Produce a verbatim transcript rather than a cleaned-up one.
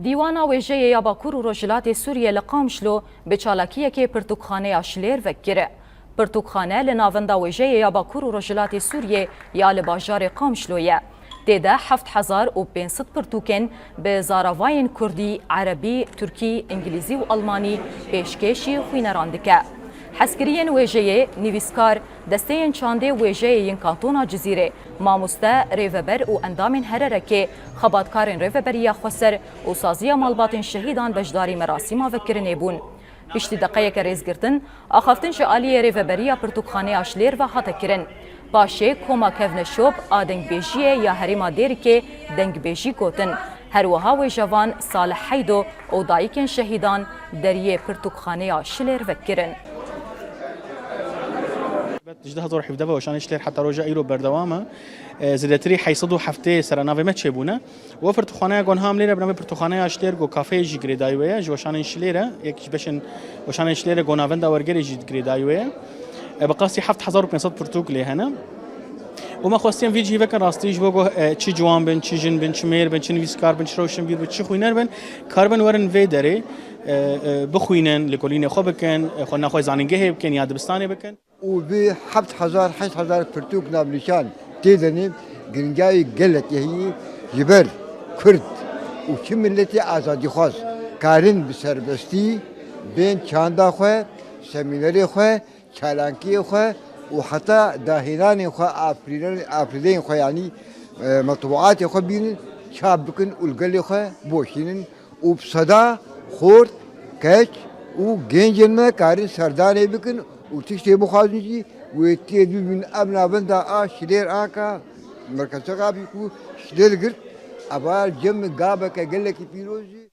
Dîwana Wêjeyê ya Bakur û Rojhilatê Sûriyê li Qamişlo bi çalakiyekê pirtûkxaneya Şilêr vekir. Pirtûkxane li navenda wêjeyê ya Bakur û Rojhilatê Sûriyê ya li bajarê Qamişlo ye. Tê de heft hezar û pênc sed pirtûkên bi zaravayên kurdî, erebî, tirkî, îngilîzî û almanî pêşkêşî xwîneran dike. Hezkiriyên wêjeyê, nivîskar, desteyên çandê wêjeyê yên kantona Cizîrê, mamoste, rêveber û endamên hererekê, xebatkarên Rêveberiya Xweser û saziya malbatên şehîdan beşdarî merasîma vekirinê bûn. Piştî deqeyeke rêzgirtin, axaftin ji aliyê Rêveberiya Pirtûkxaneya Şilêr ve hate kirin. Paşê koma Kevneşop a dengbêjiyê ya herêma Dêrikê dengbêjî gotin. Her wiha wêjevan Salih Heydo û dayikên şehîdan deriyê pirtûkxaneya Şilêr vekirin. Ji du hezar û hevdeh ve weşanê Şilêr heta roja îro berdewam e. E, zêdetirî heyt sed û heftê sera navê me çêbûne. Û pirtûkxaneya ku niha em lê re bi navê pirtûkxaneya Şilêr ku kafeyê jî girêdayî wê ye, ji weşanên Şilêr e, yek ji beşên weşanên Şilêr e ku navenda wergerê jî girêdayî wê ye. E, bi qasî heft hezar û pênc sed pirtûk lê hene. Û me xwestiye em vî cihî vekin rastî ji bo ku, e, çi ciwan bin, çi jin bin, çi mêr bin, çi nivîskar bin, çi rewşenbîr bin, çi xwîner bin, karibin werin vê derê, e, e, bixwînin, lêkolînê xwe bikin, e, xwe naxwe zanîngehê bikin ya dibistanê bikin. Û bi heft hezar, heşt hezar pirtûk navnîşan tê de ne, giringiyayî gelek heye ji ber Kurd û çi miletê azadîxwaz karin bi serbestî bên çanda xwe, semînerê xwe, çalankiyê xwe û heta dahênanên xwe, afirînan-, afirîneyên xwe, yanî, e, metbuatê xwe bînin, çap bikin û li gelê xwe boşînin. Û bi seda xort, keç û gencên me karin serdanê bikin û tiştê bixwazin jî wê tê bibînin. Ev navenda a Şilêr anka merkezçeka bî ku Şilêr girt, eva cem gaveke gelekî pîroz jî.